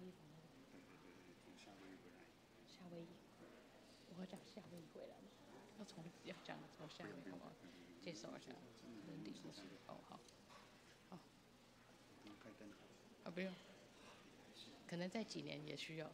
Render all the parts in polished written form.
威夷訪那個。從夏威夷回來。夏威夷，我講夏威夷回來嗎？要從要講從夏威夷好不好？介紹一下倫理牧師。哦，好，好。開燈。啊，不用，可能再幾年也需要。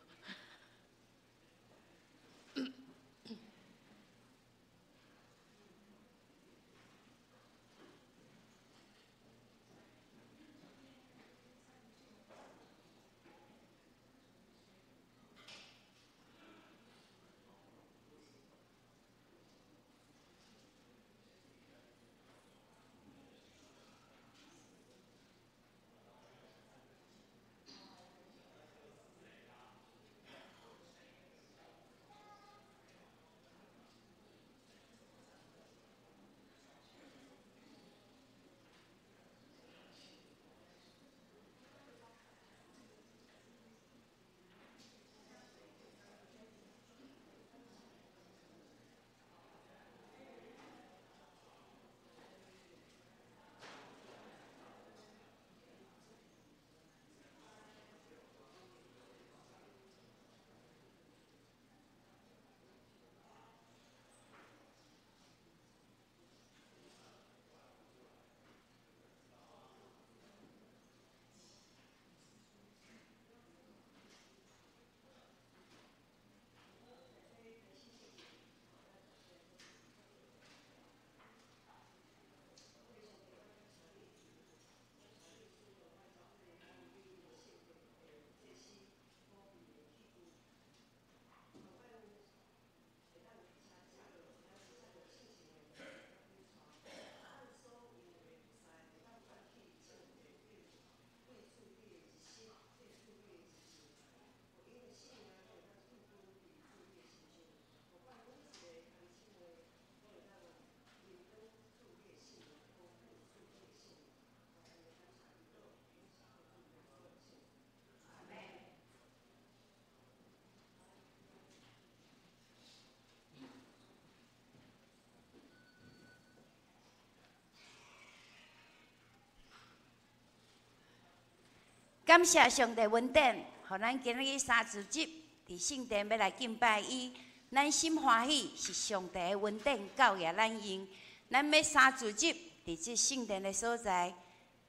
感謝上帝恩典，予咱今日三自節佇聖殿欲來敬拜伊，咱心歡喜，是上帝的恩典夠額咱用。咱欲三自節佇這聖殿的所在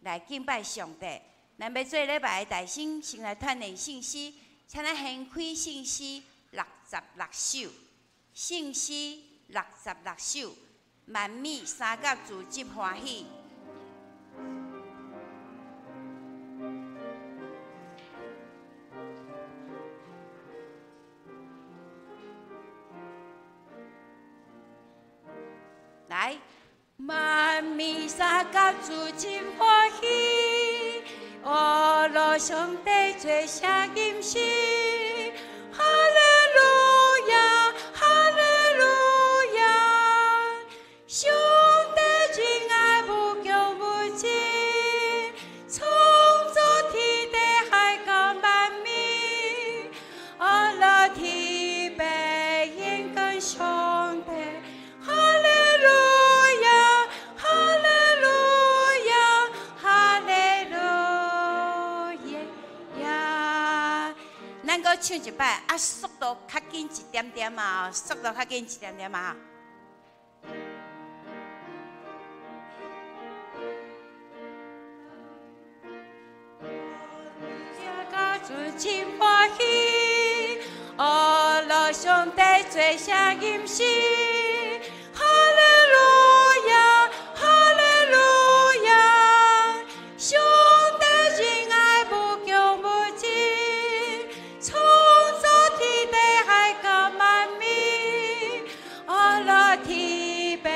來敬拜上帝。咱欲做禮拜的大聲，先來傳念聖詩，請咱掀開聖詩66首，聖詩66首，萬米三甲自節歡喜。來，萬米三甲主真歡喜，阿羅上帝做聲吟詩，哈利路亞，哈利路亞，上帝真愛無窮無盡，創造天地海角萬物，阿羅天父應跟上帝。哈利路亞，哈利路亞，哈利路亞。咱閣唱一擺，啊，速度較緊一點點啊，速度較緊一點點啊。主真歡喜，阿羅上帝做聲吟詩。哈利路亞，哈利路亞，上帝真愛無窮無盡，創造天地海角萬物，阿羅天父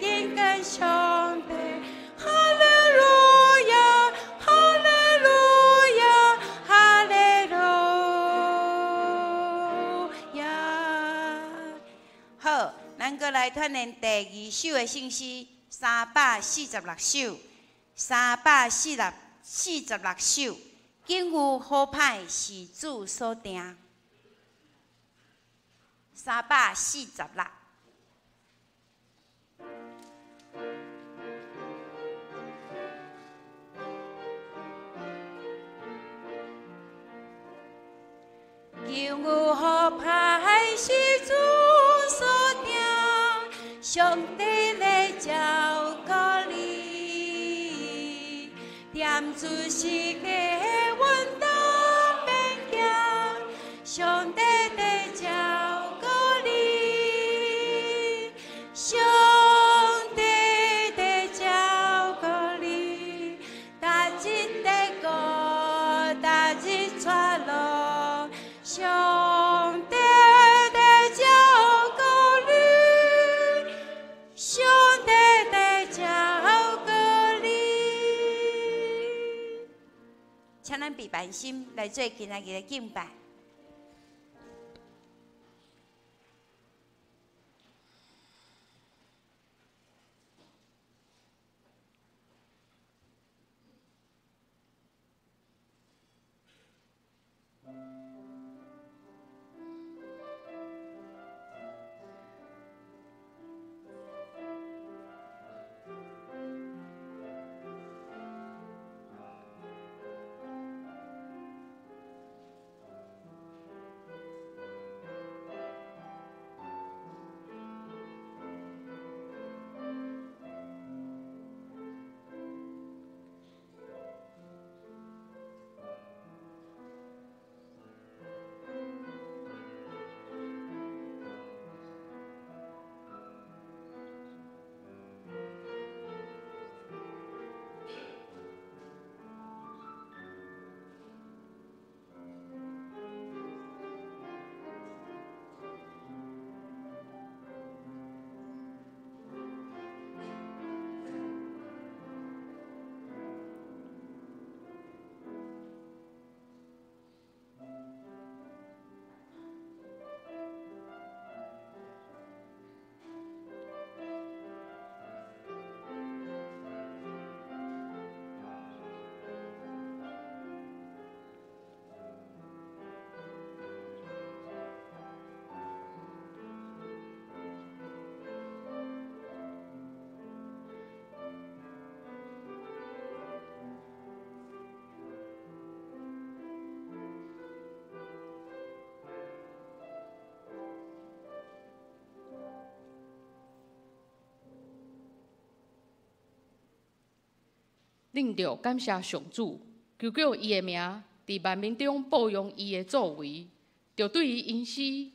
應跟上帝。哈利路亞，哈利路亞，哈利路亞。好，咱閣來傳念第二首的聖詩，346首，346首，境遇好歹是主所定。346。上帝咧照顧你，踮主時的運動免驚，上帝在照顧你，上帝在照顧你，逐日在顧，逐日帶路，上帝在照顧你，上帝在照顧你。請咱閉目心來做今仔日的敬拜。恁著感謝上主，求叫伊的名，佇萬民中報揚伊的作為，著對伊吟詩，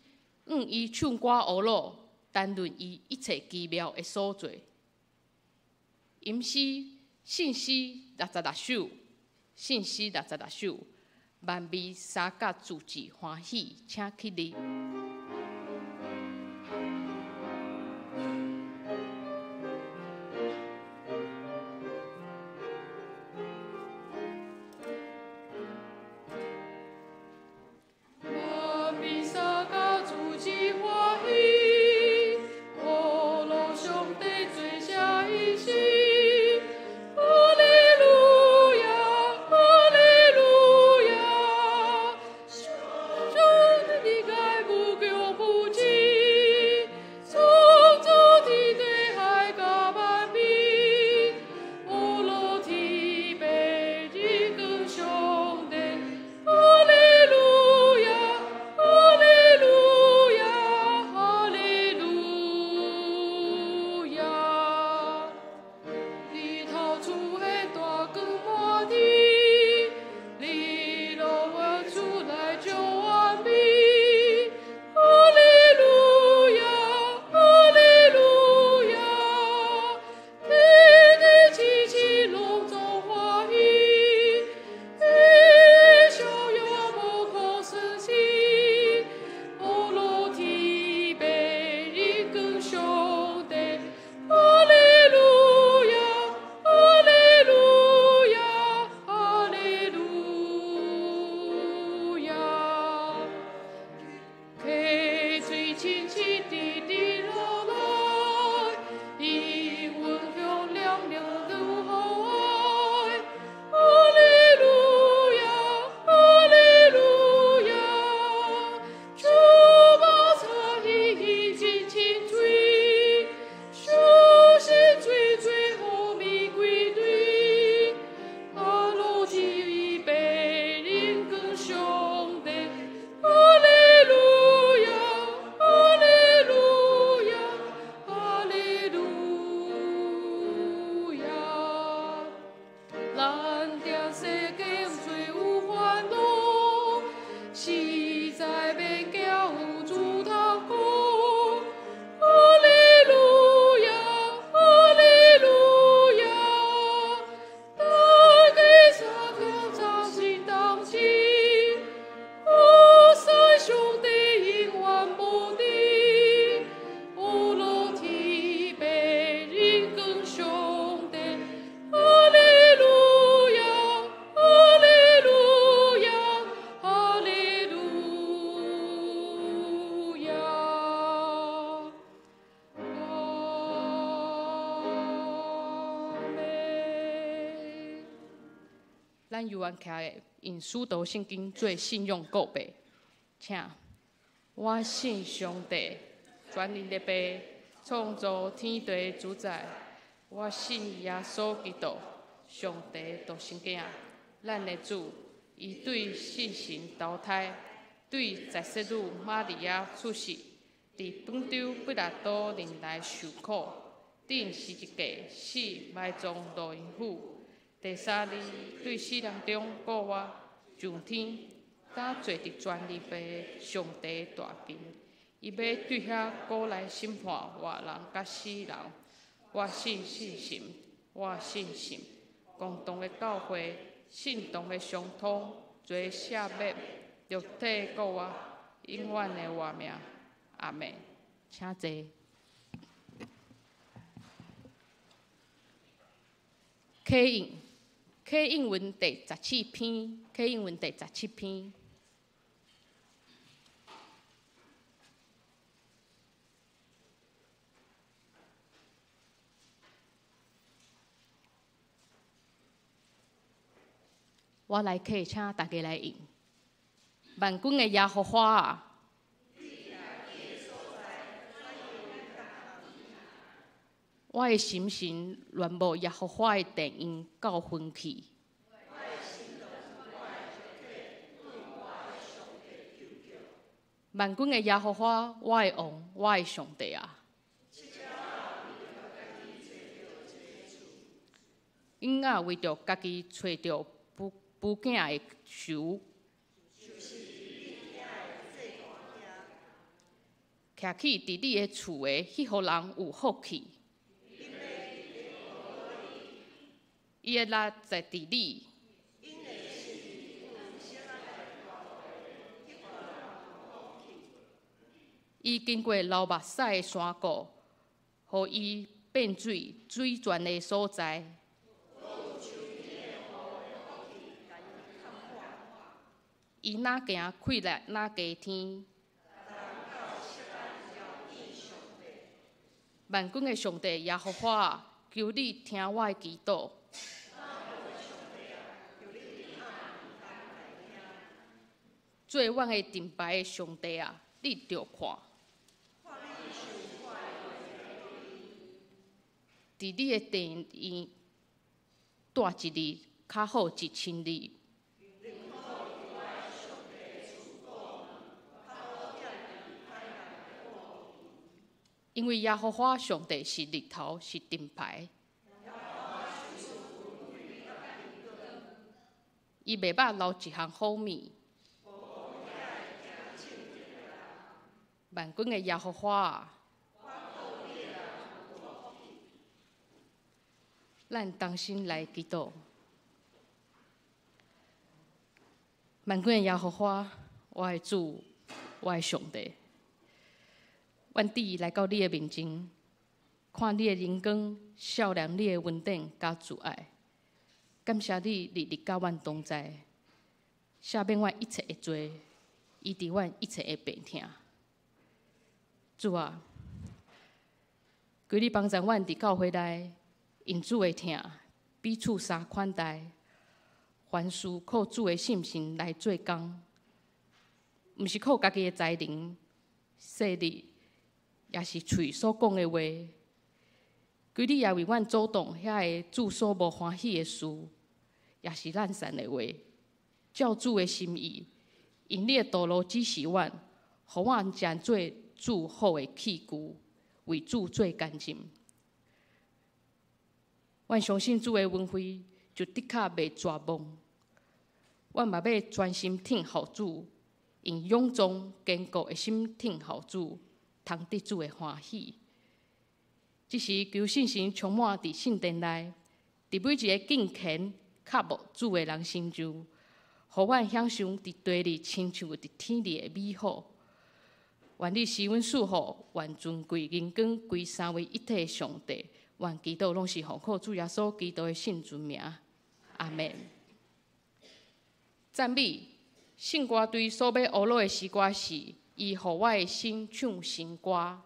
向伊唱歌呵咾，談論伊一切奇妙的所做。吟詩，聖詩66首，聖詩66首，萬民三甲自治歡喜，請起立。上帝咱由阮徛来用使徒圣经做信仰告白，请。我信上帝，全能的父，创造天地的主宰。我信耶稣基督，上帝独生囝，咱的主。伊对圣神投胎，对十世女玛利亚出世，伫本丢彼拉多年来受苦，钉十字架死，埋葬落阴府。第三日对死人中复活，上天，敢坐伫全能父上帝大边。伊欲对遐过来审判活人佮死人。我信圣神，我信神，共同的教会，圣徒的相通，罪赦免，肉体复活，永远的活命。阿们。请坐。启应，启应文第十七篇，启应文第十七篇。我来启，请大家来应。万军的耶和华啊，我的心神恋慕耶和华的殿院到昏去。万军的耶和华，我的王，我的上帝啊！婴仔为著家己揣著母囝的仇，徛起伫你的厝的彼户人有福气。伊的力在伫你。伊经过流目屎的山谷，予伊变水水泉的所在。伊若行气力，若加添。万军的上帝耶和华，求你听我的祈祷。做阮的盾牌的上帝啊，你著看。伫你的殿院蹛一日，较好一千日。因为耶和华上帝是日头，是盾牌。伊袂捌流一项好物。万军的耶和华啊，咱同心来祈祷。万军的耶和华，我的主，我的上帝，阮伫来到你的面前，看你的荣光，笑念你的恩典佮慈爱。感谢你日日佮阮同在，赦免阮一切的罪，医治阮一切的病痛。主啊，求你帮助阮伫教会内，因主的疼，彼此相款待，凡事靠主的信心来做工，毋是靠家己的才能、势力，也是喙所讲的话。求你也为阮阻挡遐个主所无欢喜的事，也是懒散的话。照主的心意，用你的道路指示阮，予阮成做主好的器具，为主做干净。阮相信主的恩惠，就的确袂绝望。阮嘛欲专心听候主，用勇壮坚固的心听候主，通得主的欢喜。这时求圣神充满伫圣殿内，伫每一个敬虔靠慕主的人身上，予阮享受伫地里亲像伫天里的美好。愿你赐阮赐福，愿尊贵荣光归三位一体的上帝。愿祈祷拢是奉靠主耶稣基督的圣尊名。阿们。赞美圣歌队所欲学录的诗歌是：伊予我的心唱新歌。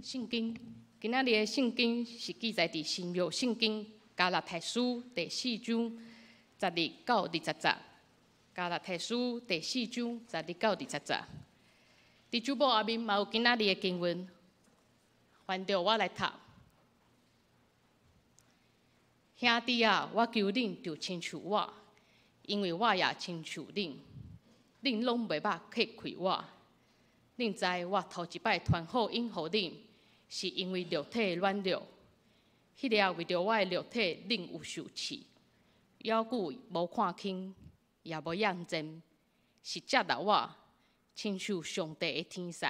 聖經，今仔日的聖經是記載佇新約聖經加拉太書第四章12到20節。加拉太書第四章12到20節。佇主簿後面嘛有今仔日的經文，還著我來讀。兄弟啊，我求恁著親像我，因為我也親像恁。恁攏袂捌客氣我。恁知我頭一擺傳福音予恁，是因為肉體軟弱。彼下為著我的肉體，恁有受刺，猶閣無看輕，也無厭賤，是接納我，親像上帝的天使，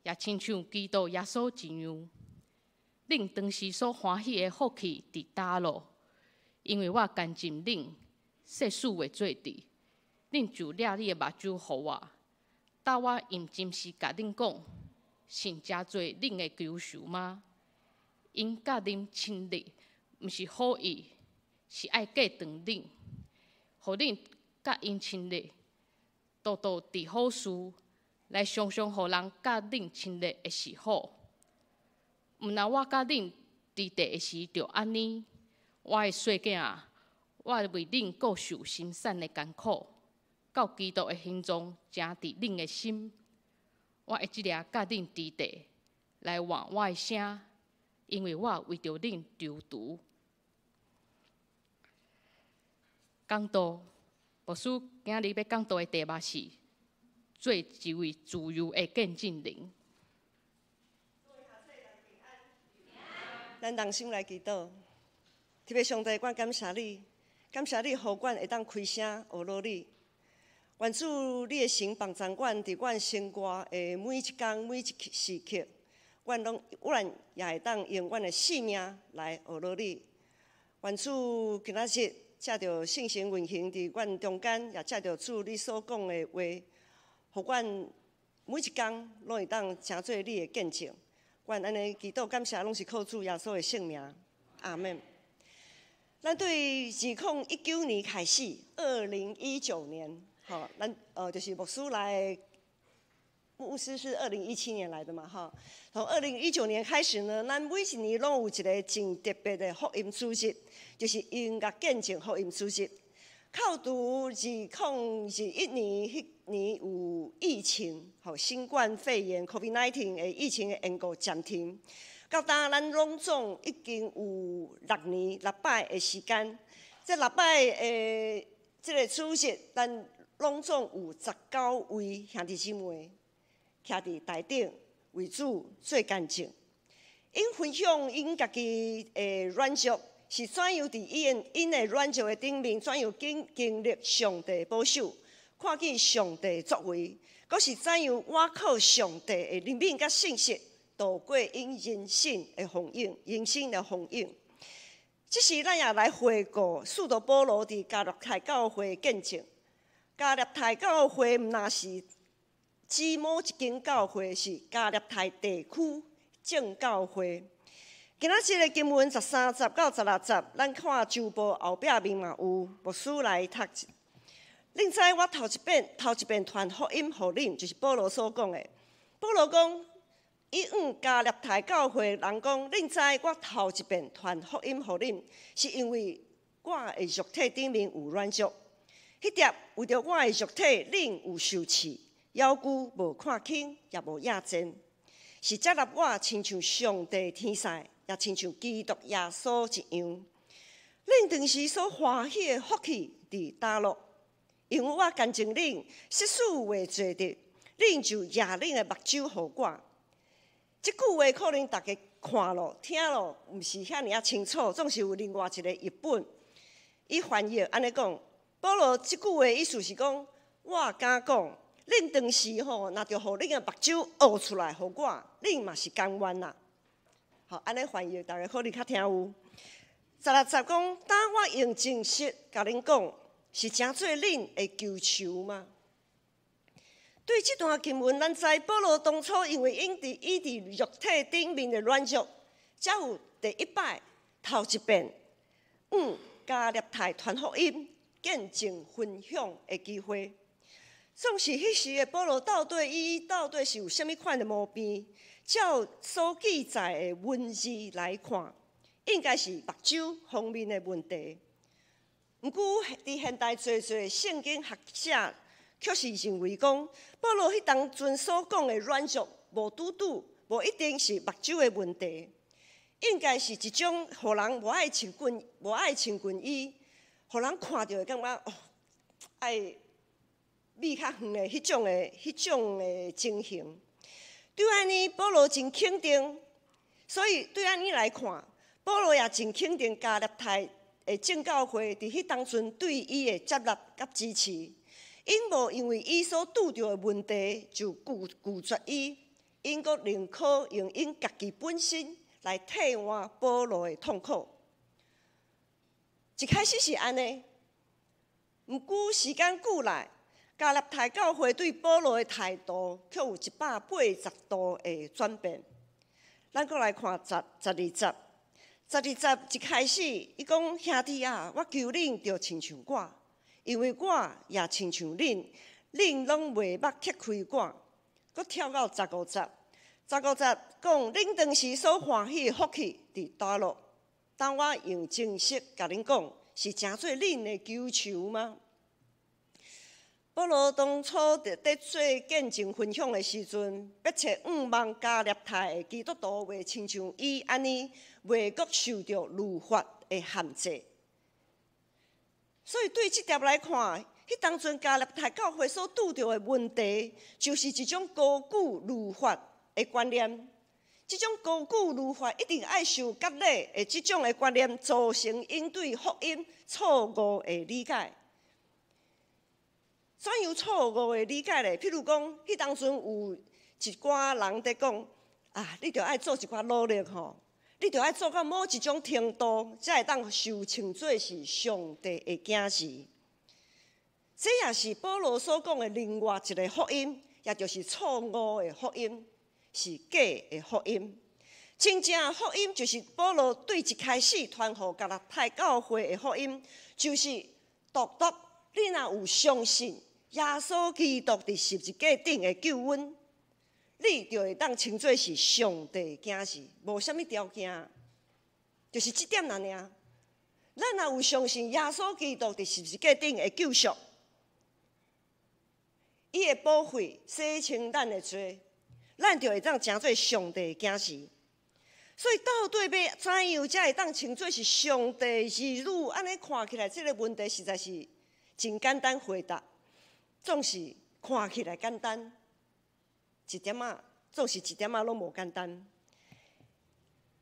也親像基督耶穌一樣。恁當時所歡喜的福氣佇佗落？因為我監禁恁，細事袂做佇，恁就掠你的目睭予我。當我用真實共恁講，信誠做恁的求仇嗎？𪜶佮恁親熱，毋是好意，是愛過長恁，予恁佮𪜶親熱，獨獨佇好事來常常予人佮恁親熱的是好。毋若我佮恁佇地的時著按呢，我的細囝啊，我為恁閣受生產的艱苦，到基督的形狀成佇恁的心。我會這下佮恁佇地來換我的聲，因為我為著恁躊躇。講道，牧師今日欲講道的題目是做一位自由的見證人。咱同心來祈禱，天父上帝，阮感謝你，感謝你，予阮會當開聲學落你。願主你的神幫助阮，佇阮生活的每一工、每一時刻，阮攏阮也會當用阮的性命來學落你。願主今仔日藉著聖神運行佇阮中間，也藉著主你所講的話，予阮每一工攏會當成做你的見證。阮按呢祈禱感謝，攏是靠主耶穌的聖名，阿們。咱對2019年開始，2019年，吼，咱就是牧師來，牧師是2017年來的嘛，哈。從2019年開始呢，咱每一年攏有一个真特別的福音主日，就是音樂見證福音主日。扣除2021年，彼年有疫情，吼，新冠肺炎（COVID-19）的疫情的緣故暫停。到今咱攏總已經有6年6擺的時間，這六擺的這个主日，咱攏總有19位兄弟姊妹徛佇台頂為主做見證，𪜶分享𪜶家己的軟弱。是怎樣佇𪜶的軟弱的頂面，怎樣經歷上帝保守，看見上帝作為，閣是怎樣倚靠上帝的憐憫佮信實，度過𪜶人生的風雨，人生的風雨。這時，咱也來回顧使徒保羅佇加勒泰教會見證。加勒泰教會毋若是指某一間教會，是加勒泰地區眾教會。今仔日的經文13節到16節，咱看周報後壁面嘛有牧師來讀。恁知我頭一遍傳福音予恁，就是保羅所講的。保羅講，伊向加勒泰教會人講，恁知我頭一遍傳福音予恁，是因為我的肉體頂面有軟弱。彼碟為著我的肉體，恁有受刺，猶閣無看輕，也無厭賤，是接納我親像上帝天使，也親像基督耶穌一樣。恁當時所歡喜的福氣佇佗落？因為我監禁恁，實事袂做得，恁就攑恁的目睭予我。這句話可能大家看了、聽了，毋是遐爾仔清楚，總是有另外一个譯本。伊翻譯按呢講，保羅這句話意思是講，我敢講，恁當時吼，若著予恁的目睭挖出來予我，恁嘛是甘願啦。好，按呢翻譯，大家可能較聽有。16節講，當我用真實共恁講，是成做恁的求仇嗎？對這段經文，咱知保羅當初因為伊佇肉體頂面的軟弱，才有第一擺頭一遍，向加勒泰傳福音、見證分享的機會。總是彼時的保羅到底伊到底是有啥物款的毛病？照所記載的文字來看，應該是目睭方面的問題。毋過，佇現代濟濟聖經學者卻是認為講，保羅彼當陣所講的軟弱無拄拄，無一定是目睭的問題，應該是一種予人無愛親近、無愛親近伊，予人看著會感覺哦，愛避較遠的彼種的情形。對按呢，保羅真肯定，所以對按呢來看，保羅也真肯定加拉太的眾教會佇彼當陣對伊的接納佮支持，𪜶無因為伊所拄著的問題就拒絕伊，𪜶閣寧可用𪜶家己本身來替換保羅的痛苦。一開始是按呢，毋過時間久來，加拉太教會對保羅的態度，卻有180度的轉變。咱閣來看十二節，十二節一開始，伊講，兄弟啊，我求恁著親像我，因為我也親像恁，恁攏袂捌撤開我。閣跳到十五節，十五節講，恁當時所歡喜的福氣佇佗落？當我用誠實共恁講，是成做恁的憂愁嗎？保羅當初佇做見證分享的時陣，迫切向望加拉太的基督徒袂親像伊按呢，袂閣受著律法的限制。所以對這條來看，彼當陣加拉太教會所拄著的問題，就是一種高舉律法的觀念。這種高舉律法一定愛受割禮的這種的觀念，造成𪜶對福音錯誤的理解。怎樣錯誤的理解咧？譬如講，彼當陣有一寡人佇講啊，你著愛做一寡努力吼，你著愛做到某一種程度，才會當受稱做是上帝的囝兒。這也是保羅所講的另外一個福音，也就是錯誤的福音，是假的福音。真正的福音就是保羅對一開始傳予加拉太教會的福音，就是獨獨你若有相信耶穌基督佇十字架頂的救恩，你就會當稱做是上帝囝兒，無啥物條件，就是這點爾爾。咱若有相信耶穌基督佇十字架頂的救贖，伊的寶血洗清咱的罪，咱就會當成做上帝的囝兒。所以到底欲怎樣才會當稱做是上帝兒女？按呢看起來，這個問題實在是真簡單回答。總是看起來簡單，一點仔，總是一點仔攏無簡單。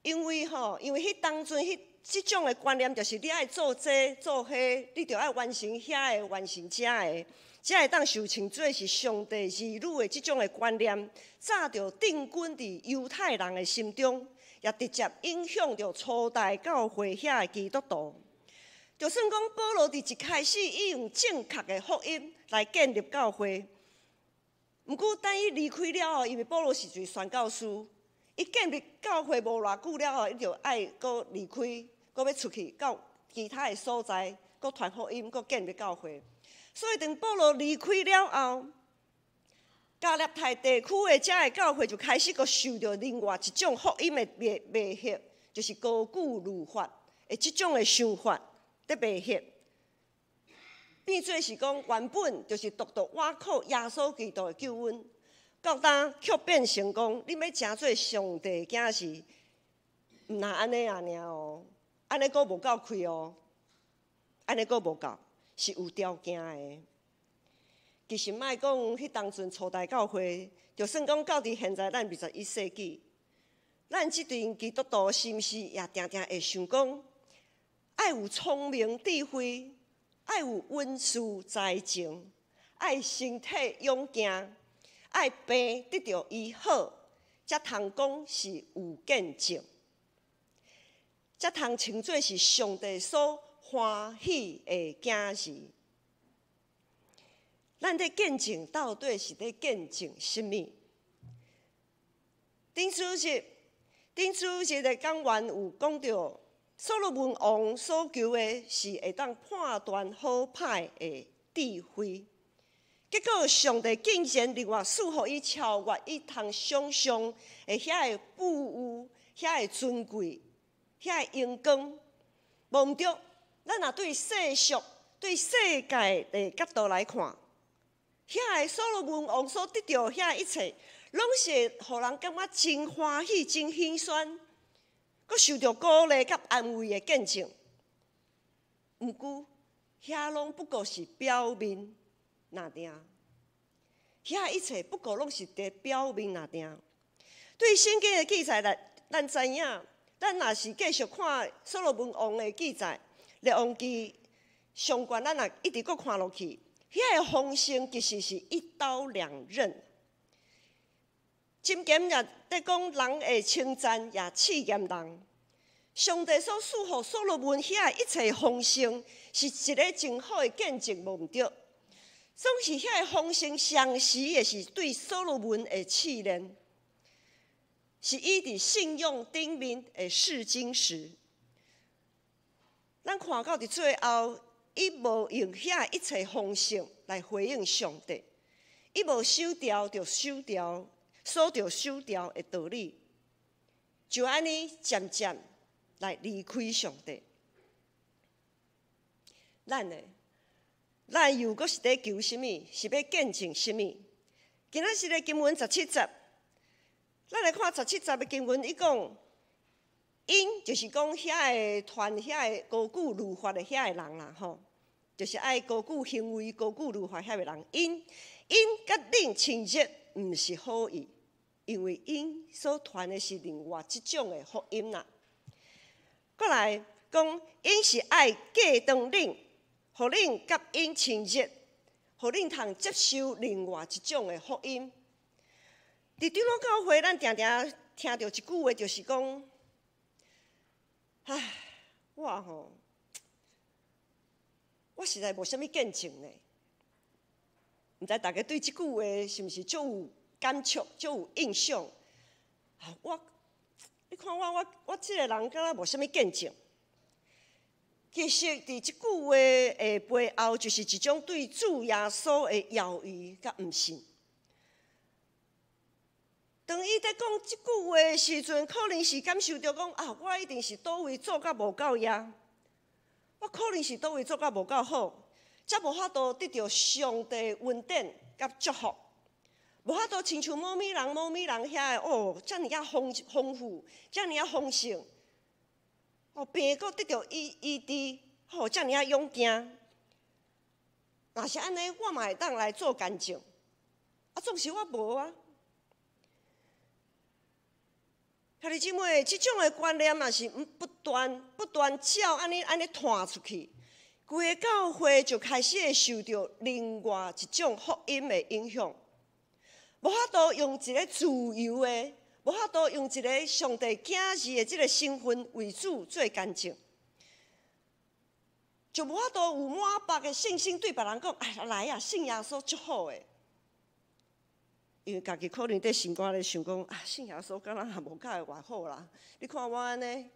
因為吼，因為彼當陣彼這種的觀念，就是你愛做這做彼，你著愛完成遐个，完成遮个，才會當受稱做是上帝兒女的這種的觀念，早就定根佇猶太人的心中，也直接影響著初代教會遐的基督徒。就算講保羅佇一開始，伊用正確的福音來建立教會，毋過等伊離開了後，因為保羅是一個宣教師，伊建立教會無偌久了後，伊就愛閣離開，閣欲出去到其他的所在，閣傳福音，閣建立教會。所以當保羅離開了後，加拉太地區的遮个教會就開始閣受著另外一種福音的迷惑，就是高舉律法的這種的想法。佇迷惑，變做是講原本就是獨獨倚靠耶穌基督的救恩，到今卻變成講你欲成做上帝囝兒，毋若按呢爾哦，按呢閣無夠氣哦，按呢閣無夠，是有條件的。其實莫講彼當陣初代教會，就算講到佇現在咱21世紀，咱這陣基督徒是毋是也定定會想講？愛有聰明智慧，愛有文士才情，愛身體勇健，愛病得著醫好，才通講是有見證，才通稱做是上帝所歡喜的囝兒。咱佇見證到底是佇見證啥物？頂主日的講員有講著。所羅門王所求的是會當判斷好歹的智慧。結果上帝竟然另外賜予伊超越伊通想象的遐个富有、遐个尊貴、遐个榮光。無毋對，咱若對世俗、對世界的角度來看，遐个所羅門王所得著遐一切，攏是會予人感覺真歡喜、真興酸，閣受著鼓勵佮安慰的見證。毋過，遐攏不過是表面爾爾，遐一切不過攏是佇表面爾爾。對聖經的記載來，咱知影，咱若是繼續看所羅門王的記載，列王紀上卷，咱若一直閣看落去，遐個豐盛其實是一刀兩刃。箴言也佇講人會稱讚，也試驗人。上帝所賜予所羅門遐一切豐盛，是一个真好的見證，無毋對。總是遐个豐盛，同時也是對所羅門的試煉，是伊佇信仰頂面的試金石。咱看到佇最後，伊無用遐一切豐盛來回應上帝，伊無守牢著守牢，守著守牢的道理，就按呢漸漸來離開上帝。咱呢？咱又閣是佇求啥物？是欲見證啥物？今仔日的經文十七節，咱來看十七節的經文，伊講，𪜶就是講遐个傳遐个高舉律法的遐个人啦，吼，就是愛高舉行為、高舉律法遐个人。𪜶佮恁親熱，毋是好意，因為𪜶所傳的是另外一種的福音啦。閣來講，𪜶是愛過當恁，予恁佮𪜶親熱，予恁通接受另外一種的福音。佇長老教會，咱定定聽著一句話，就是講：唉，我吼，我實在無啥物見證呢。毋知大家對這句話是毋是足有感觸、足有印象？啊，我，你看我，我這个人敢若無啥物見證。其實，佇這句話的背後，就是一種對主耶穌的猶豫佮毋信。當伊佇講這句話的時陣，可能是感受著講啊，我一定是佗位做甲無夠額，我可能是佗位做甲無夠好，才無法度得著上帝恩典佮祝福，無法度親像某物人、某物人遐个哦，遮爾仔豐富，遮爾仔豐盛，哦，病閣得著醫治，哦，遮爾仔勇健。若是按呢，我嘛會當來做見證，啊，總是我無啊。兄弟姊妹，這種的觀念也是不斷不斷照按呢按呢傳出去，規个教會就開始會受著另外一種福音的影響，無法度用一个自由的，無法度用一个上帝囝兒的這个身份為主做見證，就無法度有滿腹的信心對別人講：哎，來啊，信耶穌足好的。因為家己可能佇心肝咧想講啊，信耶穌敢若也無較會偌好啦。你看我按呢，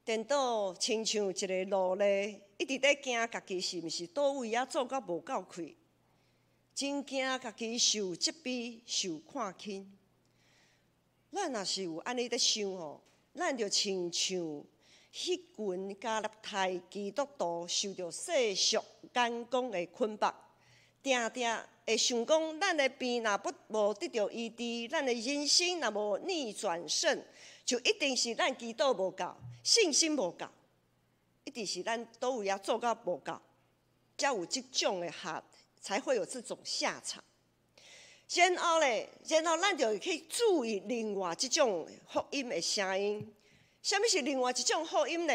顛倒親像一个奴隸，一直佇驚家己是毋是佗位仔做甲無夠氣，真驚家己受責備、受看輕。咱若是有按呢佇想吼，咱就親像彼群加勒泰基督徒受著世俗眼光的捆綁，定定會想講，咱的病若不無得著醫治，咱的人生若無逆轉勝，就一定是咱祈禱無夠，信心無夠，一定是咱佗位仔做甲無夠，才有這種的下，才會有這種下場。然後咧，然後咱就會去注意另外這種福音的聲音。啥物是另外一種福音呢？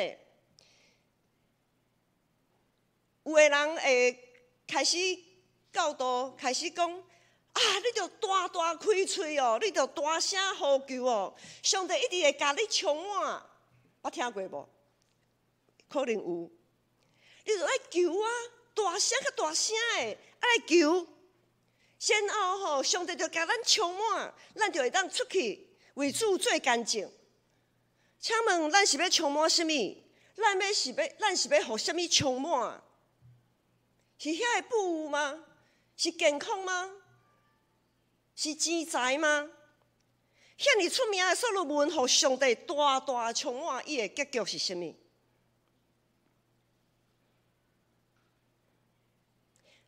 有的人會開始教導，開始講啊，你著大大開喙哦，你著大聲呼求哦，上帝一定會共你充滿。捌聽過無？可能有。你著愛求啊，大聲較大聲的，愛求。然後吼，上帝就共咱充滿，咱就會當出去為主做見證。請問咱是欲充滿啥物？咱是欲予啥物充滿？是遐个富有嗎？是健康嗎？是錢財嗎？遐爾出名的所羅門，予上帝大大充滿，伊的結局是啥物？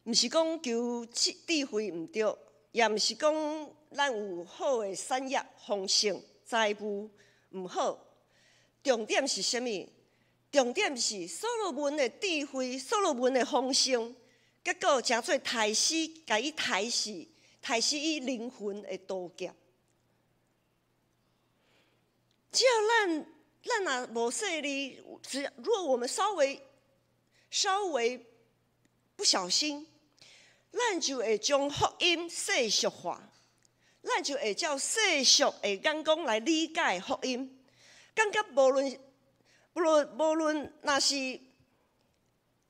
毋是講求智慧毋對，也毋是講咱有好的產業、豐盛、財富毋好。重點是啥物？重點是所羅門的智慧、所羅門的豐盛，結果成做刣死，共伊刣死，刣死伊靈魂的刀劍。只要咱若無細膩，只要如果我們稍微不小心，咱就會將福音世俗化，咱就會照世俗的眼光來理解福音，感覺無論若是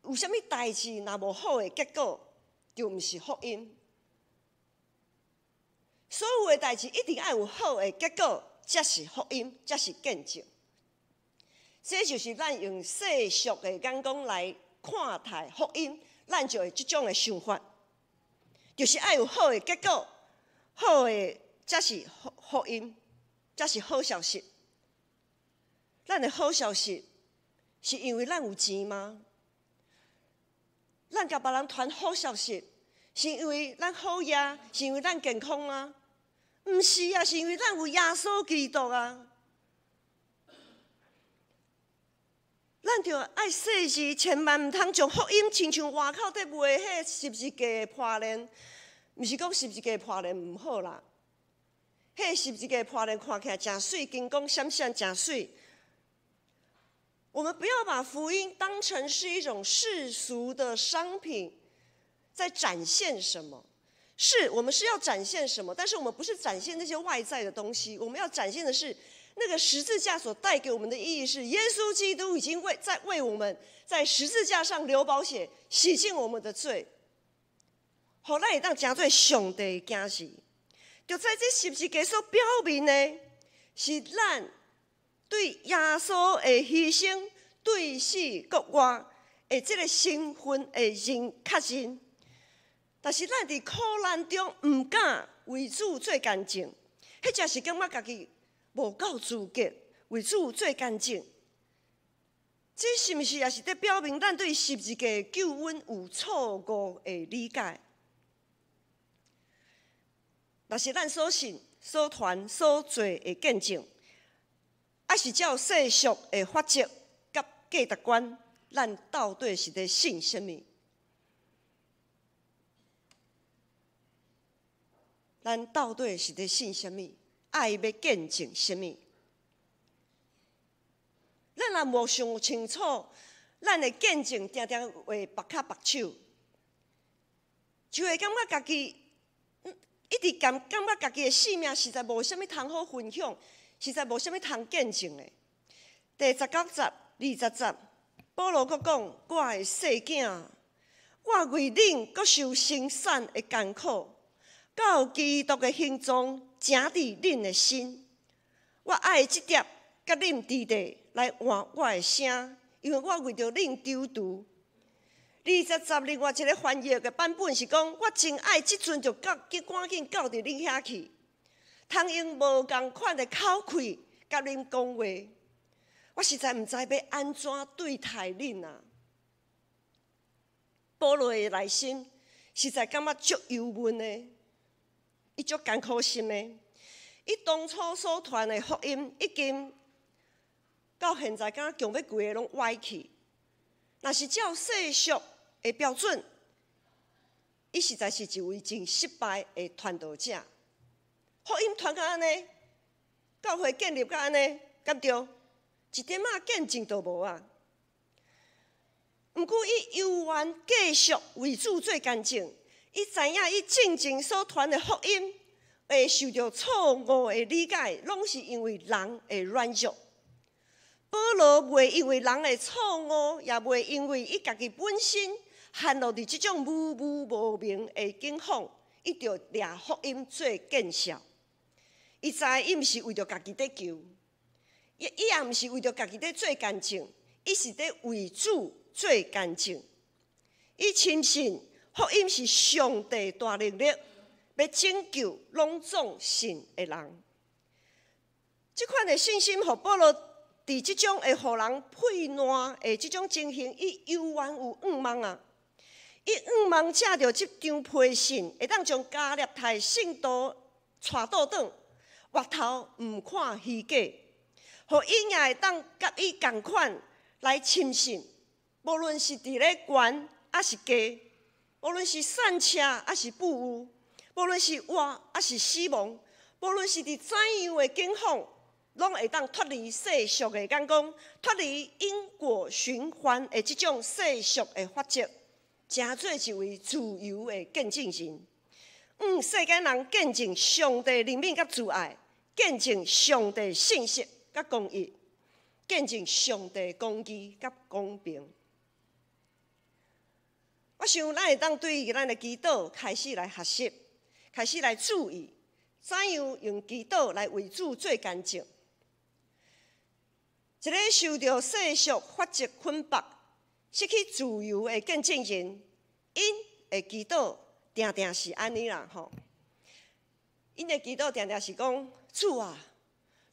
有啥物代誌，若無好的結果，就毋是福音。所有的代誌一定愛有好的結果，才是福音，才是見證。這就是咱用世俗的眼光來看待福音，咱就會這種的想法，就是愛有好的結果，好的才是福音，才是好消息。咱的好消息是因為咱有錢嗎？咱共別人傳好消息，是因為咱好額，是因為咱健康嗎？毋是啊，是因為咱有耶穌基督啊！咱著愛細緻，千萬毋通將福音親像外口佇賣彼十字架的破鏈，毋是講十字架破鏈毋好啦。彼十字架破鏈看起來誠媠，金光閃閃誠媠。我們不要把福音當成是一種世俗的商品，在展現什麼？是我們是要展現什麼？但是我們不是展現那些外在的東西，我們要展現的是那個十字架所帶給我們的意義，是耶穌基督已經為我們在十字架上流寶血，洗淨我們的罪，予咱會當成做上帝的囝兒。就在這十字架所表明的，是咱對耶穌的犧牲，對死國外的這個身份的認確認。但是咱佇苦難中毋敢為主做見證，彼才是感覺家己無夠資格為主做見證。這是毋是也是佇表明咱對十字架救恩有錯誤的理解？若是咱所信、所傳、所做的見證，抑是照世俗的法則佮價值觀，咱到底是佇信啥物？咱到底是佇信啥物？愛欲見證啥物？咱若無想清楚，咱的見證定定會縛跤縛手，就會感覺家己一直感覺家己的性命實在無啥物通好分享，實在無啥物通見證的。第19節、20節，保羅閣講：我的細囝，我為恁閣受生產的艱苦，到基督的形狀成佇恁的心。我愛這碟佮恁弟弟來換我的聲，因為我為著恁躊躇。20節另外一個翻譯的版本是講，我真愛這陣就到趕緊到佇恁遐去，通用無仝款的口氣佮恁講話。我實在毋知欲按怎對待恁啊！保羅的內心實在感覺足憂悶的，伊足艱苦心的。伊當初所傳的福音，已經到現在，敢若強欲規个攏歪去。若是照世俗的標準，伊實在是一位真失敗的傳道者。福音傳到按呢，教會建立到按呢，敢對？一點仔見證都無啊！毋過伊猶原繼續為主做見證，伊知影伊進前所傳的福音會受著錯誤的理解，攏是因為人的軟弱。保羅袂因為人的錯誤，也袂因為伊家己本身陷落佇這種模糊無明的境況，伊就掠福音做見笑。伊知伊毋是為著家己佇求，伊也毋是為著家己佇做見證，伊是佇為主做見證。伊深信福音是上帝大能力，欲拯救攏總信的人。這款的信心，予保羅佇這種會予人退爛的這種情形，伊猶原有向望啊！伊向望藉著這張批信，會當將加勒泰信徒帶倒轉，回頭毋看虛假，予𪜶也會當佮伊仝款來深信，無論是佇咧懸抑是低，無論是散赤抑是富裕，無論是活抑是死亡，無論是佇怎樣的境況，攏會當脫離世俗的眼光，脫離因果循環的這種世俗的法則，成做一位自由的見證人。向世間人見證上帝憐憫佮慈愛，見證上帝信實佮公義，見證上帝公義佮公平。我想咱會當對咱的祈禱開始來學習，開始來注意，怎樣用祈禱來為主做見證。一个受著世俗法則捆綁、失去自由的見證人，𪜶的祈禱定定是按呢啦吼。𪜶的祈禱定定是講：主啊，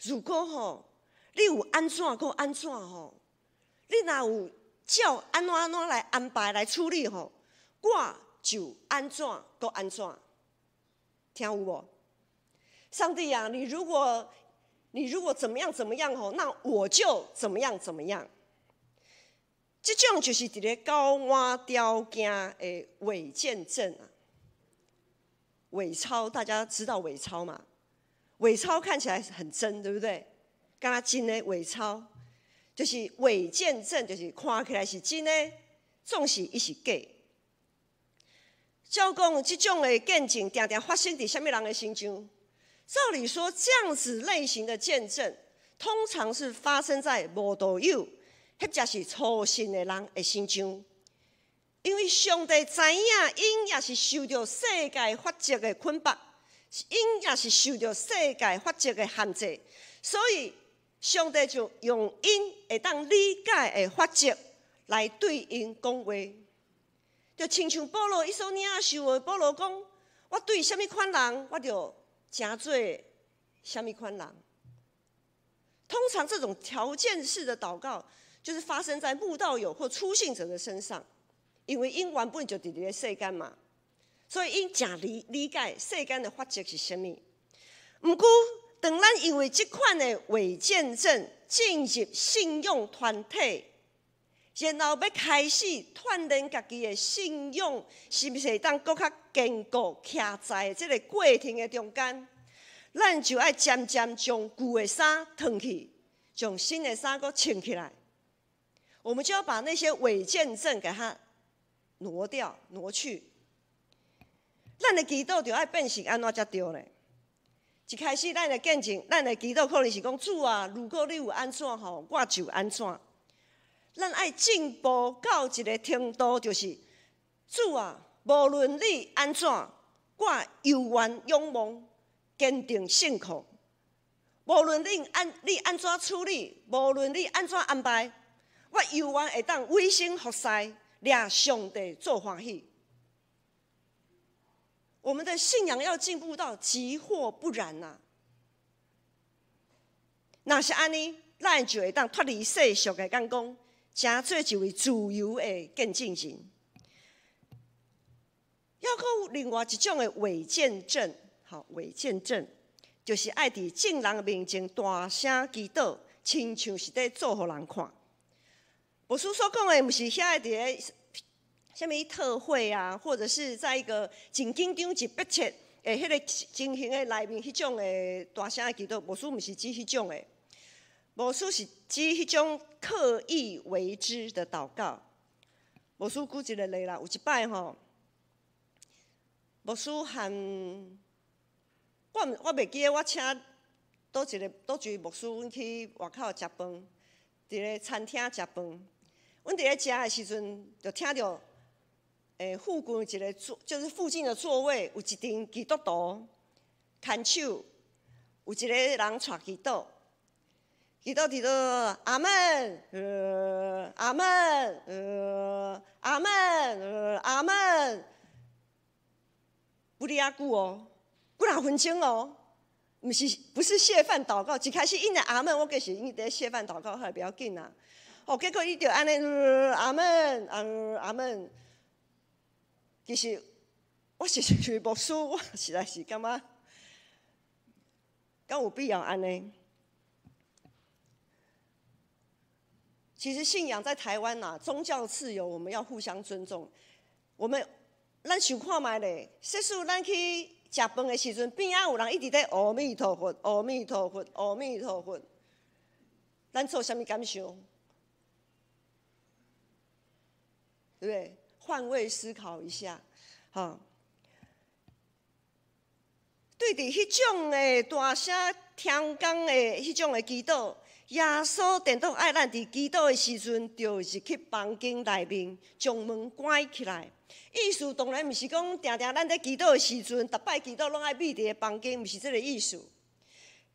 如果吼你有按怎閣按怎吼，你若有照按怎按怎來安排來處理吼，我就按怎閣按怎。聽有無？上帝啊，你如果怎麼樣怎麼樣吼，那我就怎麼樣怎麼樣。這種就是佇咧交換條件的偽見證啊。偽鈔，大家知道偽鈔嗎？偽鈔看起來很真，對不對？敢若真的偽鈔，就是偽見證，就是看起來是真的，總是伊是假。照講，這種的見證，定定發生佇啥物人的身上？照理說，這樣子類型的見證，通常是發生在無道友或者是初信的人的身上。因為上帝知影，𪜶也是受著世界法則的捆綁，𪜶也是受著世界法則的限制，所以上帝就用𪜶會當理解的法則來對𪜶講話。就親像保羅伊所領受的，保羅講：我對啥物款人，我就成做啥物款人。通常這種條件式的禱告，就是發生在慕道友或初信者的身上，因為𪜶原本就佇咧世間嘛，所以𪜶誠理解世間的法則是啥物。毋過，當咱因為這款的偽見證進入信仰團體，然後欲開始鍛鍊家己的信仰，是毋是會當閣較堅固徛在這個過程的中間？咱就愛漸漸將舊的衫脫去，將新的衫閣穿起來。我們就要把那些偽見證給它挪掉、挪去。咱的祈禱就愛變成按怎才對咧？一開始咱的見證，咱的祈禱可能是講主啊，如果你有按怎吼，我就按怎。咱愛進步到一個程度，就是主啊，無論你按怎，我猶原仰望，堅定信靠。無論你按怎處理，無論你按怎安排，我猶原會當委身服侍，掠上帝做歡喜。我們的信仰要進步到即或不然吶。若是按呢，咱就會當脫離世俗的眼光，成做一位自由的見證人。猶閣有另外一種的偽見證，吼，偽見證就是愛佇眾人面前大聲祈禱，親像是佇做予人看。牧師所講的，毋是遐個佇咧啥物特會啊，或者是在一個真緊張、真迫切的彼個情形的內面，彼種的大聲的祈禱，牧師毋是指彼種的，牧師是指彼種刻意為之的禱告。牧師舉一個例啦，有一擺吼，牧師和我袂記得我請佗一个佗一位牧師，阮去外口食飯，佇咧餐廳食飯。阮佇咧食的時陣，就聽著，附近一個座，就是附近的座位有一陣基督徒牽手，有一個人帶祈禱。祈禱祈禱，阿門，阿門，阿門，阿門。不哩遐久哦，幾若分鐘哦，毋是不是謝飯禱告，一開始𪜶的阿門，我計是𪜶佇咧謝飯禱告，還比較緊啊。哦，結果伊就按呢，阿門，阿門。其實我是牧師，我實在是感覺，敢有必要按呢？其實信仰在台灣吶，宗教自由，我們要互相尊重。我們咱想看覓咧，說使咱去食飯的時陣，邊仔有人一直咧阿彌陀佛、阿彌陀佛、阿彌陀佛，咱做啥物感想？對不對？換位思考一下，哈。對佇彼種的大聲聽講的彼種的祈禱，耶穌顛倒愛咱佇祈禱的時陣，就入去房間內面，將門關起來。意思當然毋是講定定咱佇祈禱的時陣，逐擺祈禱攏愛覕佇个房間，毋是這個意思。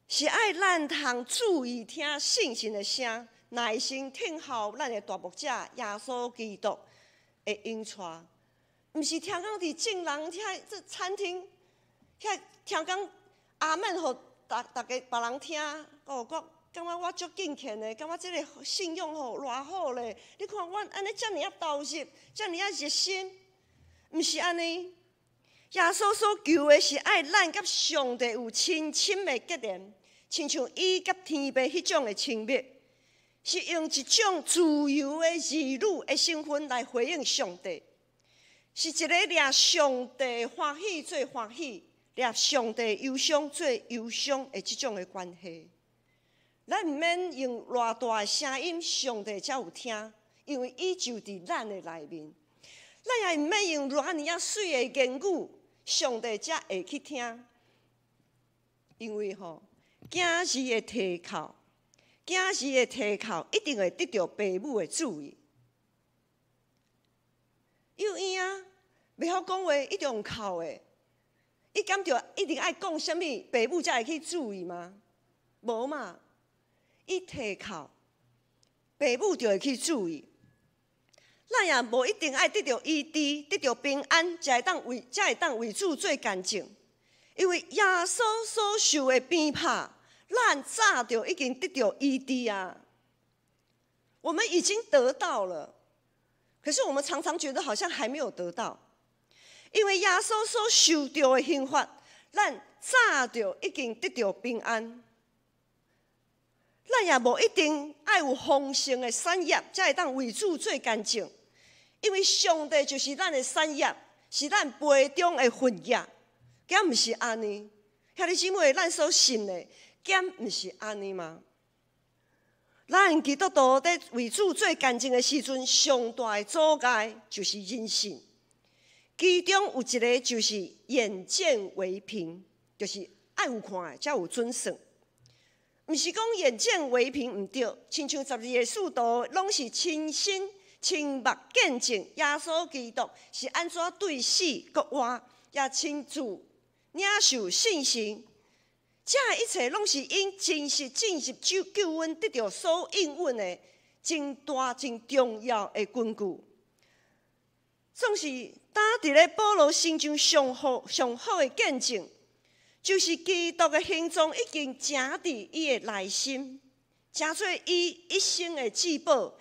是愛咱通注意聽聖神的聲，耐心聽候咱的大牧者耶穌基督的引帶。毋是聽講佇眾人遐這餐廳遐聽講阿門，予逐逐家別人聽，哦，我感覺我足敬虔的，感覺這個信仰吼偌好咧。你看阮按呢遮爾仔投入，遮爾仔熱心，毋是按呢。耶穌所求的是愛咱佮上帝有親親的結連，親像伊佮天父彼種的親密，是用一種自由的兒女的身份來回應上帝，是一个掠上帝歡喜做歡喜，掠上帝憂傷做憂傷的這種的關係。咱毋免用偌大的聲音，上帝才有聽，因為伊就佇咱的內面。咱也毋免用偌爾仔媠的言語，上帝才會去聽。因為吼，囝兒的啼哭，囝兒的啼哭一定會得著爸母的注意。有影啊，袂曉講話，一定用哭的。伊敢著一定愛講啥物，爸母才會去注意嗎？無嘛。伊啼哭，爸母就會去注意。咱也無一定愛得著醫治、得著平安，才會當為主做見證。因為耶穌所受的鞭拍，咱早就已經得著醫治啊。我們已經得到了，可是我們常常覺得好像還沒有得到，因為耶穌所受著的刑罰，咱早就已經得著平安。咱也無一定愛有豐盛的產業，才會當為主做見證。因為上帝就是咱的產業，是咱杯中的份額，敢毋是按呢？兄弟姊妹，咱所信的，敢毋是按呢嗎？咱基督徒佇為主做見證的時陣，上大的阻礙就是人信。其中有一個就是眼見為憑，就是愛有看的才有準算。毋是講眼見為憑毋對，親像12個使徒攏是親身親目見證耶穌基督是按怎對死閣活，也親自領受聖神。這一切攏是𪜶真實進入救救恩得著所應允的真大真重要的根據。總是擔佇咧保羅身上上好上好的見證，就是基督的形狀已經成佇伊的內心，成做伊一生的至寶。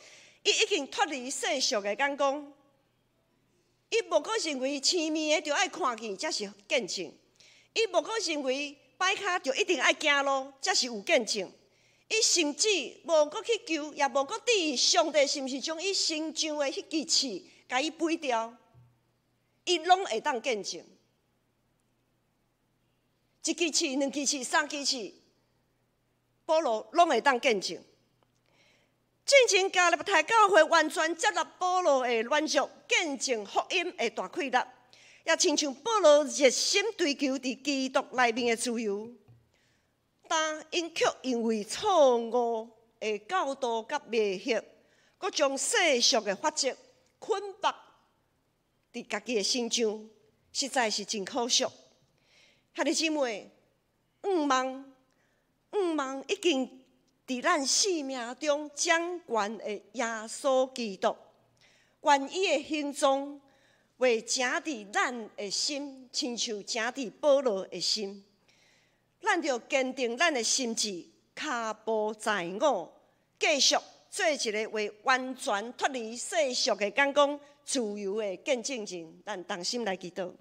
伊已經脫離世俗的眼光，伊無閣認為生命的就愛看見才是見證，伊無閣認為擺跤就一定愛行路才是有見證。伊甚至無閣去求，也無閣質疑上帝是毋是將伊身上的彼支刺共伊掰掉，伊攏會當見證。一支刺、兩支刺、三支刺，保羅攏會當見證。進前加拉太教會完全接納保羅的軟弱，見證福音的大氣力，也親像保羅熱心追求佇基督內面的自由，但𪜶卻因為錯誤的教導佮迷惑，閣將世俗的法則捆綁佇家己的身上，實在是真可惜。兄弟姊妹，向望，向望已經佇咱生命中掌權的耶穌基督，願伊的形狀會成佇咱的心，親像成佇保羅的心。咱著堅定咱的心志，跤步在我，繼續做一个會完全脫離世俗的眼光、自由的見證人。咱同心來祈禱。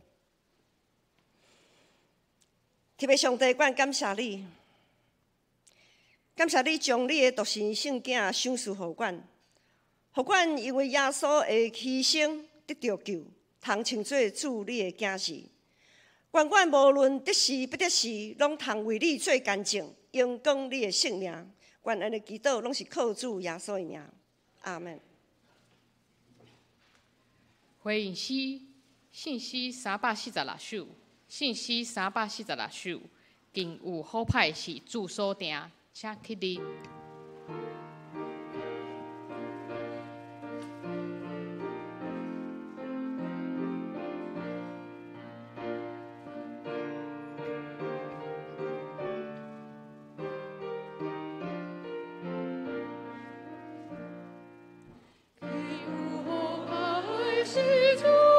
特別上帝，阮感謝你，感謝你將你的獨生聖囝賞賜予阮，予阮因為耶穌的犧牲得著救，通稱做主你的囝兒。願阮無論得時不得時，攏通為你做見證，榮光你的聖名。願按呢祈禱，攏是靠主耶穌的名。阿們。回應詩，聖詩346首，聖詩346首，近有好歹是主所定，請起立。請坐。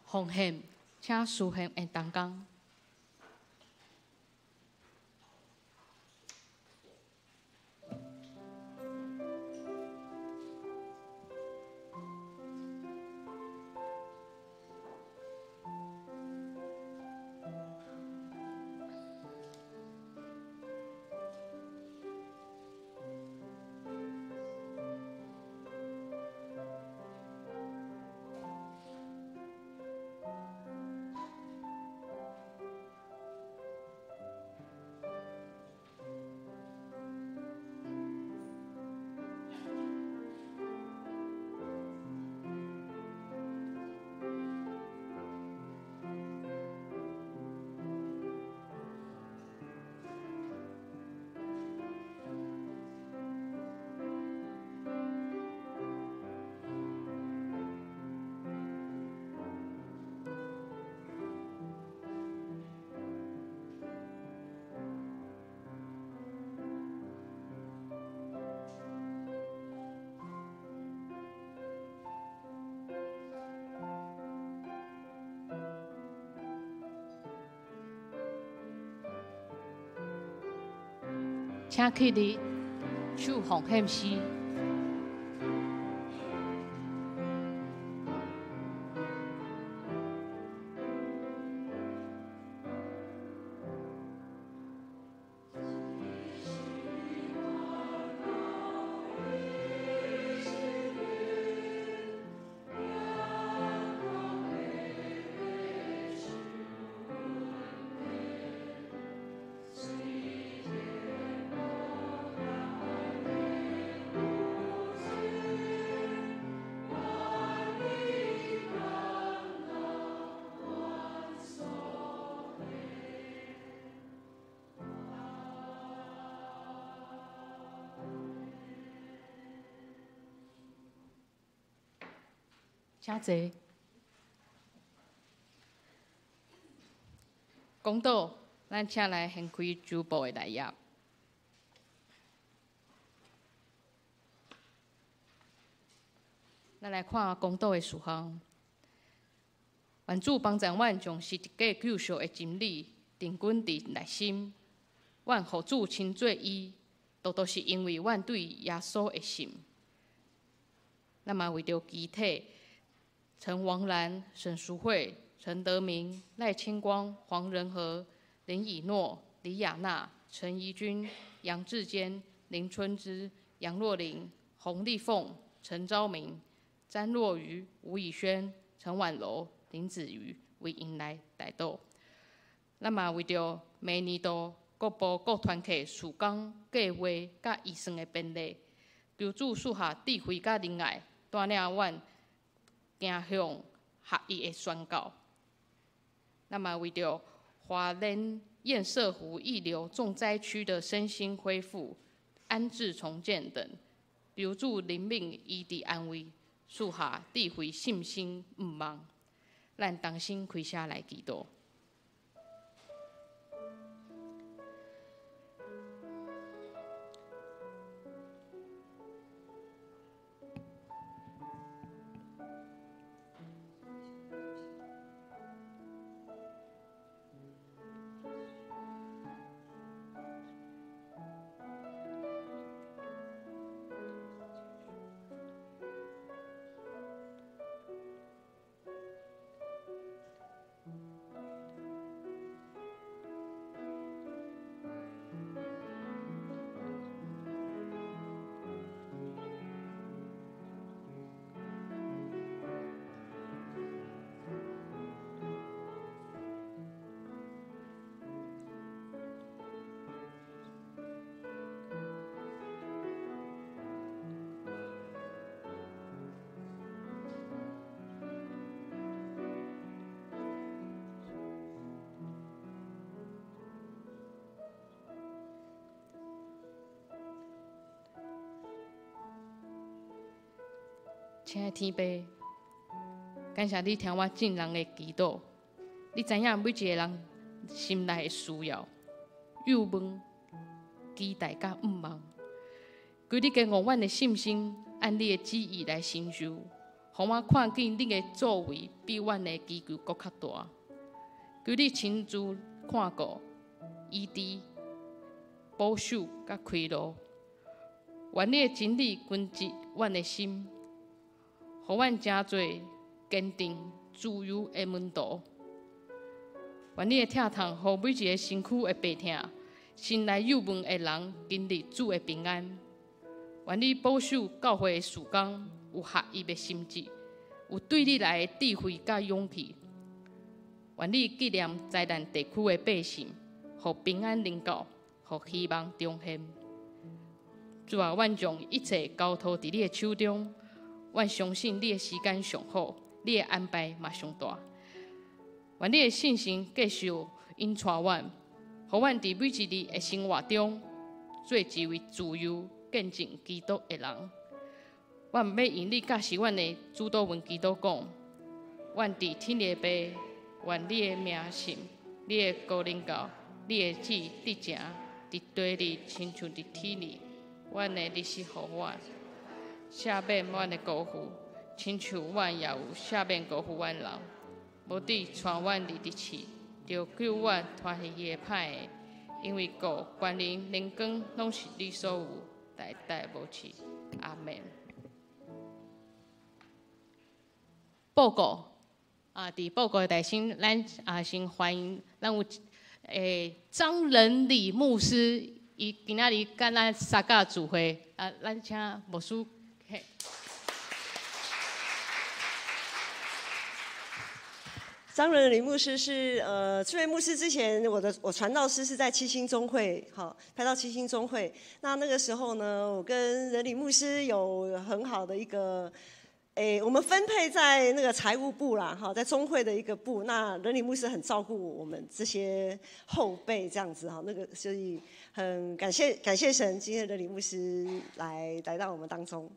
奉獻，請司獻的同工。請起立，唱奉獻詩。請坐。講道，咱請來掀開主簿的內頁。咱來看講道的事項。願主幫助阮將十字架救贖的真理定根佇內心。阮予主稱做伊，獨獨是因為阮對耶穌的信。咱嘛為著肢體陳王蘭、沈淑惠、陳德明、賴清光、黃仁和、林以諾、李亞娜、陳怡君、楊志堅、林春枝、楊若琳、洪麗鳳、陳昭明、詹若瑜、吳以軒、陳婉柔、林子瑜為𪜶來代禱。咱嘛為著明年度各部各團體事工計劃佮預算的編列，求主賜下智慧佮仁愛，帶領阮行向合一的宣告。咱嘛為著華聯堰塞湖溢流重災區的身心恢復、安置重建等，求主憐憫、醫治、安慰，賜下智慧、信心、盼望。咱同心開聲來祈禱。親愛天父，感謝你聽我眾人的祈禱，你知影每一個人心內的需要、願望、期待佮盼望。求你堅固阮的信心，按你的旨意來承受，予我看見你的作為比阮的祈求閣較大。求你親自看顧、醫治、保守佮開路，願你的真理根植阮的心。予阮成做堅定自由的門徒。願你的疼痛，予每一個身軀的病痛、心內憂悶的人經歷主的平安。願你保守教會的事工有合一的心志，有對你來的智慧佮勇氣。願你紀念災難地區的百姓，予平安臨到，予希望重現。主啊，阮將一切交託佇你的手中。阮相信你的時間上好，你的安排嘛上大。願你的信心繼續引帶阮，予阮佇每一日的生活中，做一位自由見證基督的人。阮欲用你教示阮的主禱文祈禱講：阮佇天的父，願你的名聖，你的國臨到，你的旨得成，佇地裡親像佇天裡。阮的日食予阮。赦免阮的辜負，親像阮也有赦免辜負阮人。無得帶阮入佇試，著救阮脫離彼个歹的。因為國、權能、榮光，攏是你所有，代代無止。阿們。報告啊！佇報告的內先，咱啊先歡迎咱有張仁禮牧師，伊今仔日佮咱參加聚會啊，咱請牧師。張仁禮牧師是這位牧師之前我傳道師是在七星中會，好，派到七星中會。那個時候呢，我跟仁禮牧師有很好的一個，我們分配在那個財務部啦，哈，在中會的一個部。那仁禮牧師很照顧我們這些後輩，這樣子哈，那個所以很感謝神，今天仁禮牧師來到我們當中。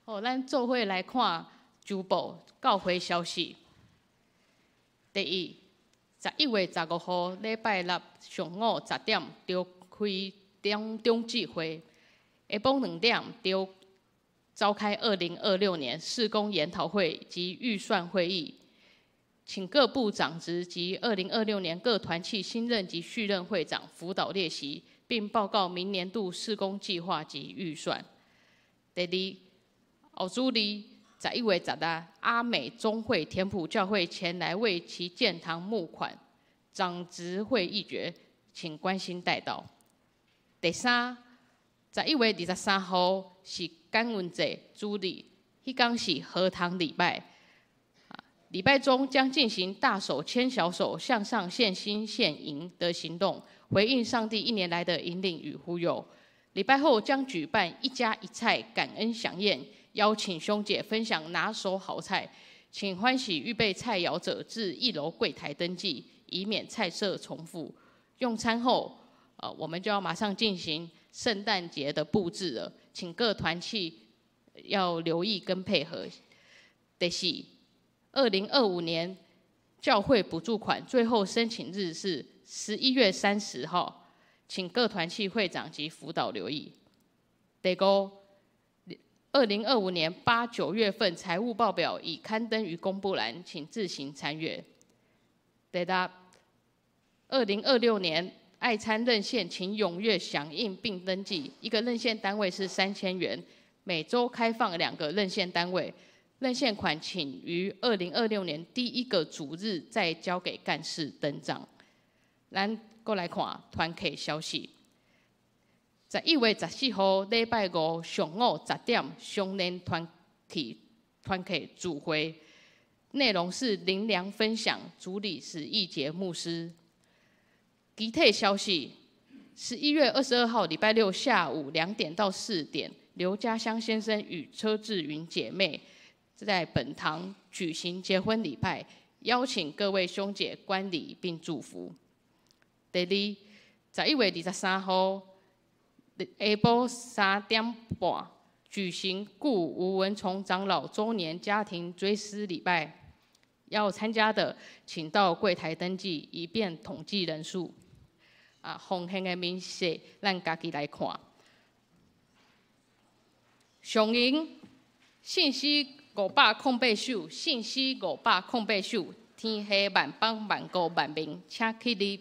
好，咱做伙来看周报教会消息。第一，11月15号礼拜六上午10点，召开中执会；下晡2点，召召开2026年事工研讨会及预算会议，请各部长职及2026年各团契新任及续任会长辅导列席，并报告明年度事工计划及预算。第二，后主日11月16，阿美中会田埔教会前来为其建堂募款，长执会议决，请关心代祷。第三，11月23号是感恩节主日，彼工是合堂礼拜。礼拜中将进行大手牵小手向上献心献银的行动，回应上帝一年来的引领与呼吁。礼拜后将举办一家一菜感恩飨宴，邀请兄姐分享拿手好菜，请欢喜预备菜肴者至一楼柜台登记，以免菜色重复。用餐后，我们就要马上进行圣诞节的布置了，请各团契要留意跟配合。第四，2025年教会补助款最后申请日是11月30号，请各团契会长及辅导留意。第五，2025年8、9月份财务报表已刊登于公布栏，请自行参阅。第六，2026年爱餐认献，请踊跃响应并登记。一个认献单位是3000元，每周开放两个认献单位。认献款请于2026年第一个主日再交给干事登账。咱阁来看团契消息。11月14号礼拜五上午10点，双连团契团契聚会，内容是灵粮分享，主理是义杰牧师。其他消息：11月22号礼拜六下午2点到4点，刘家香先生与车志云姐妹在本堂举行结婚礼拜，邀请各位兄姐观礼并祝福。第二，11月23号下晡3点半举行故吴文崇长老周年家庭追思礼拜，要参加的请到柜台登记，以便统计人数。啊，奉献的明细，咱家己来看。上银信息508首，信息508首，天下万邦万国万民，请起立。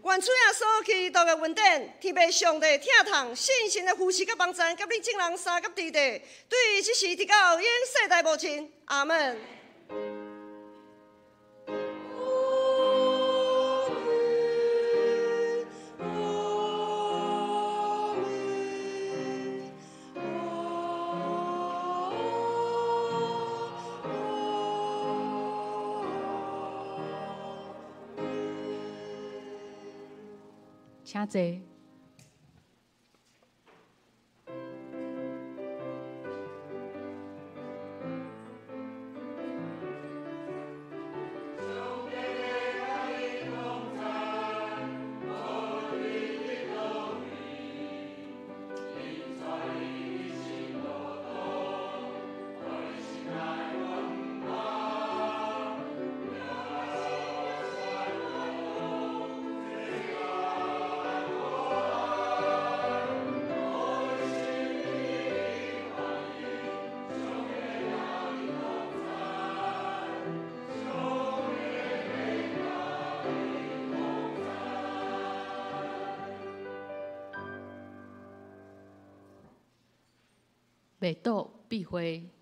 愿主耶稣基督的恩典、天父上帝疼痛、圣神的扶持佮帮助，佮恁众人相佮伫地，对这时直到永世代无尽。阿门。请坐。默祷闭会。